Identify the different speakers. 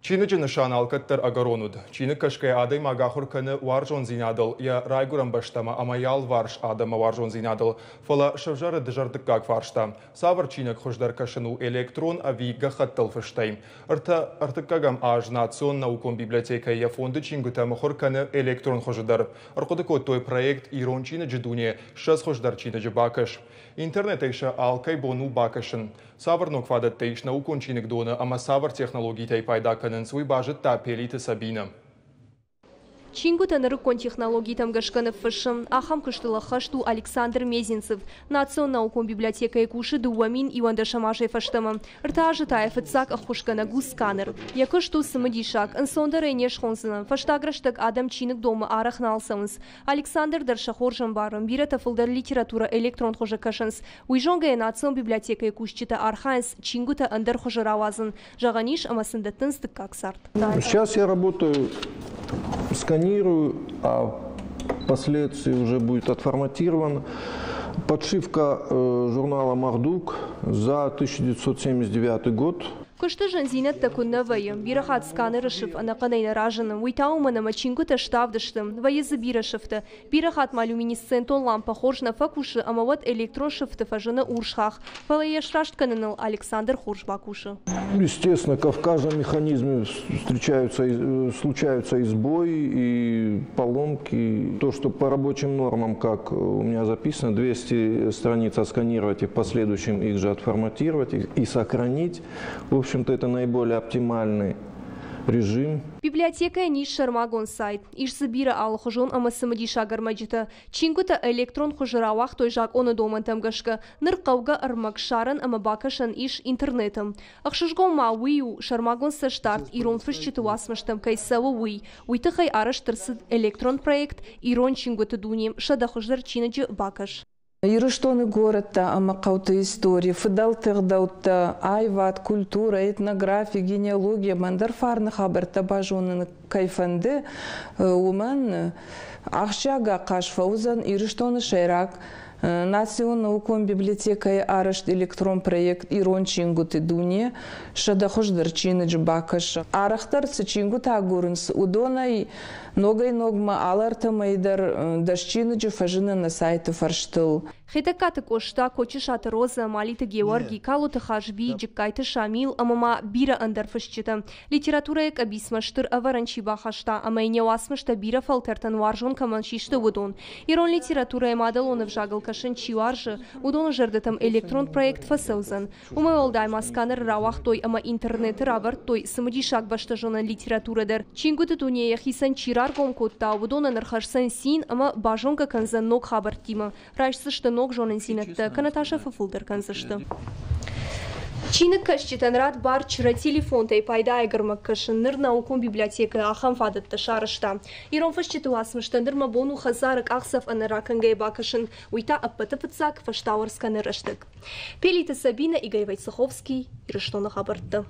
Speaker 1: Чиныджы нысан алкӕддӕр ӕгӕрон уыд. Чиныг кӕсгӕйӕ адӕймаг ахуыр кӕны уарзондзинадыл, йӕ райгуырӕн бӕстӕмӕ ӕмӕ йӕ алыварс адӕммӕ уарзондзинадыл. Фӕлӕ сӕвзӕры дызӕрдыггаг фарста: цавӕр чиныг хуыздӕр кӕсын у электрон ӕви гӕххӕттыл фыстӕй? Ӕртӕ ӕртыккӕгӕм аз Национ наукон библиотекӕйы йӕ фонды чингуытӕ мыхуыр кӕны электрон хуызы дӕр. Ӕрхъуыды кодтой проект «Ирон чиныджы дуне. 20 хуыздӕр чиныджы бакӕс». Интернетӕй сӕ алкӕй бон у бакӕсын. Цавӕр ног фадӕттӕ ис наукон чиныгдоны ӕмӕ цавӕр технологитӕй пайда кӕнынц, уый базыдта Пелиты Сабинӕ.
Speaker 2: Чингуытӕ нырыккон технологитӕм гӕсгӕ ныффыссын. Ахӕм куыстыл ӕххӕст у Александр Мезенцев. Национ наукон библиотекӕйы кусы 2011 азӕй фӕстӕмӕ. 3 азы та йӕ фыццаг ӕххуысгӕнӕг у сканер. Йӕ куыст у цымыдисаг, ӕнцондӕрӕй не схондзынӕн. Фӕстаг рӕстӕг адӕм чиныгдонмӕ арӕх нал цӕуынц. Александр дӕр сӕ хорз ӕмбары, бирӕтӕ фылдӕр литературӕ электрон хуызы кӕсынц. Уый зонгӕйӕ национ библиотекӕйы кусджытӕ архайынц чингуытӕ ӕндӕр хуызы рауадзын. Зӕгъӕн ис, ӕмӕ сын дӕттынц дыккаг цард.
Speaker 3: Сейчас я работаю, сканирую, а впоследствии уже будет отформатирован. Подшивка журнала «Мардук» за 1979 год.
Speaker 2: Куысты зындзинӕдтӕ куыннӕ вӕййы. Бирӕ хатт сканеры сыф ӕнӕхъӕнӕй нӕ разыны. Уый та уымӕн, ӕмӕ чингуытӕ ставд сты, вӕййы дзы бирӕ сыфтӕ. Бирӕ хатт ма люминесцентон лампӕ хорз нӕ фӕкусы ӕмӕ уӕд электрон сыфты фӕзыны урс хахх. Фӕлӕ йӕ сраст кӕныныл Александр хорз бакусы.
Speaker 3: Естественно, в каждом механизме встречаются, случаются и сбои, и поломки. То, что по рабочим нормам, как у меня записано, 200 страниц отсканировать и в последующем их же отформатировать и сохранить. В общем-то, это наиболее оптимальный режим.
Speaker 2: Библиотекӕйӕн ис сӕрмагонд сайт. Ис дзы бирӕ алыхуызон ӕмӕ цымыдисаг ӕрмӕджытӕ. Чингуытӕ электрон хуызы рауагътой закъоны домӕнтӕм гӕсгӕ. Ныр хъӕугӕ ӕрмӕг ссарӕн ӕмӕ бакӕсӕн ис интернеты. Ӕхсызгон ма уый у, сӕрмагонд цӕстдард ирон фысджыты уацмыстӕм кӕй цӕуы, уый. Уый тыххӕй арӕзт ӕрцыд электрон проект «Ирон чингуыты дуне. 100 хуыздӕр чиныджы бакӕс».
Speaker 4: Ирыстоны горӕттӕ ӕмӕ хъӕуты истори, фыдӕлты ӕгъдӕуттӕ, аивад, культурӕ, этнографи, генеалогия ӕмӕ ӕндӕр фарны хабӕрттӕ базоныны кӕй фӕнды, уымӕн ахсджиаг ахъаз фӕуыдзӕн Ирыстоны сӕйраг национ наукон библиотекӕйы арӕзт электрон проект «Ирон чингуыты дуне. 100 хуыздӕр чиныджы бакӕс». Арӕхдӕр цы чингуытӕ агурынц, уыдонӕй ногӕй-ногмӕ алы ӕртӕ мӕйы дӕр 10 чиныджы фӕзыны нӕ сайты фӕрстыл.
Speaker 2: Хетӕгкаты Къоста, Кочысаты Розӕ, Малиты Геуӕрги, Калоты Хазби, Джыккайты Шамил ӕмӕ ма бирӕ ӕндӕр фысджытӕ. Литературӕйы къӕбицмӕ стыр ӕвӕрӕн чи бахаста ӕмӕ йын йӕ уацмыстӕ бирӕ фӕлтӕртӕн уарзон кӕмӕн систы, уыдон. Ирон литературӕйы мадӕлон ӕвзагыл кӕсын чи уарзы, уыдоны зӕрдӕтӕм электрон проект фӕцӕудзӕн. Уымӕй уӕлдай ма сканеры рауагътой ӕмӕ интернеты равӕрдтой цымыдисаг бӕстӕзонӕн литературӕ дӕр. Чингуыты дуне йӕхицӕн чи раргом кодта, уыдонӕн ӕрхӕсдзӕн цин ӕмӕ базонгӕ кӕндзӕн ног хабӕрттимӕ. Райсдзысты ног зонындзинӕдтӕ, кӕнӕ та сӕ фӕфылдӕр кӕндзысты. Чиныгкӕсджытӕн рад бар чырӕ телефонтӕй пайдайаг ӕрмӕг кӕсын. Ныр наукон библиотекӕ ахӕм фадӕттӕ сарӕзта. Ирон фысджыты уацмыстӕ ныр мӕ бон у хӕдзары къахдзӕф ӕнӕ ракӕнгӕйӕ бакӕсын. Уый та ӕппӕты фыццаг фӕстауӕрц кӕны рӕстӕг. Пелиты Сабина, Игорь Войцеховский, Ирыстоны хабӕрттӕ.